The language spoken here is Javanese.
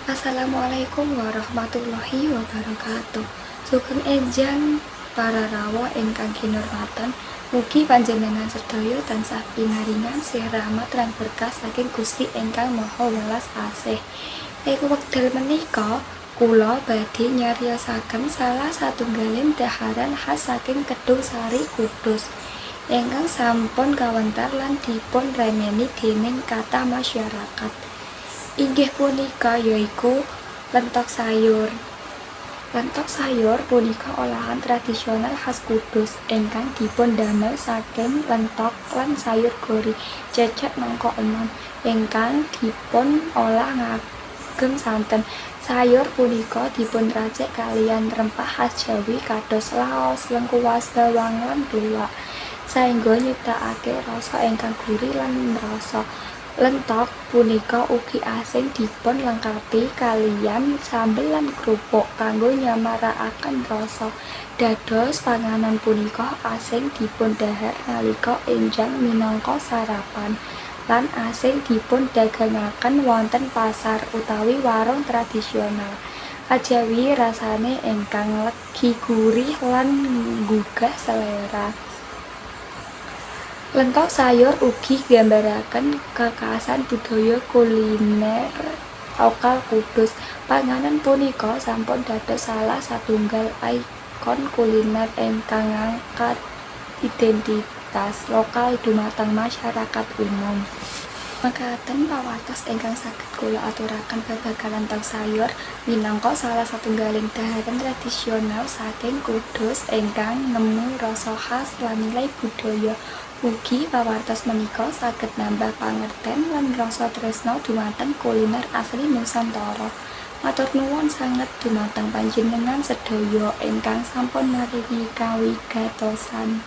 Assalamualaikum warahmatullahi wabarakatuh. Sugeng enjang para rawuh ingkang kinurmatan. Mugi panjenengan sedaya tansah pinaringan sih rahmat lan berkah saking Gusti ingkang Maha Welas Asih. Ing wekdal menika kula badhe nyariosaken salah satunggaling dhaharan khas saking Kedung Sari, Kudus, ingkang sampun kawentar lan dipun remeni dening kathah masyarakat. Inggih punika yaiku lentok sayur. Lentok sayur punika olahan tradisional khas Kudus ingkang dipun damel saking lentok lan sayur gori, cecek nangka enom, ingkang dipun olah ngagem santen. Sayur punika dipunracik kaliyan rempah khas Jawi kados laos, lengkuas, bawang lan kluwak, saengga nyiptakake rasa ingkang gurih lan nrasa. Lentok punika ugi asring dipun lengkapi kaliyan sambel lan krupuk kanggo nyamarakaken rasa. Dados panganan punika asring dipundhahar nalika enjang minangka sarapan, lan asring dipundagangaken wonten pasar utawi warung tradisional. Kajawi rasane ingkang legi, gurih lan nggugah selera. Lentok sayur ugi nggambaraken kekhasan budaya kuliner lokal Kudus. Panganan punika sampun dados salah satunggal ikon kuliner ingkang ngangkat identitas lokal dhumateng masyarakat umum. Mekaten pawartos ingkang saged kula aturaken babagan lentok sayur minangka salah satunggaling dhaharan tradisional saking Kudus ingkang nemu rasa khas lan nilai budaya. Mugi pawartos menika saged nambah pangerten lan rasa tresna dhumateng kuliner asli Nusantara. Matur nuwun sanget dhumateng panjenengan sedaya ingkang sampun maringi kawigatosan.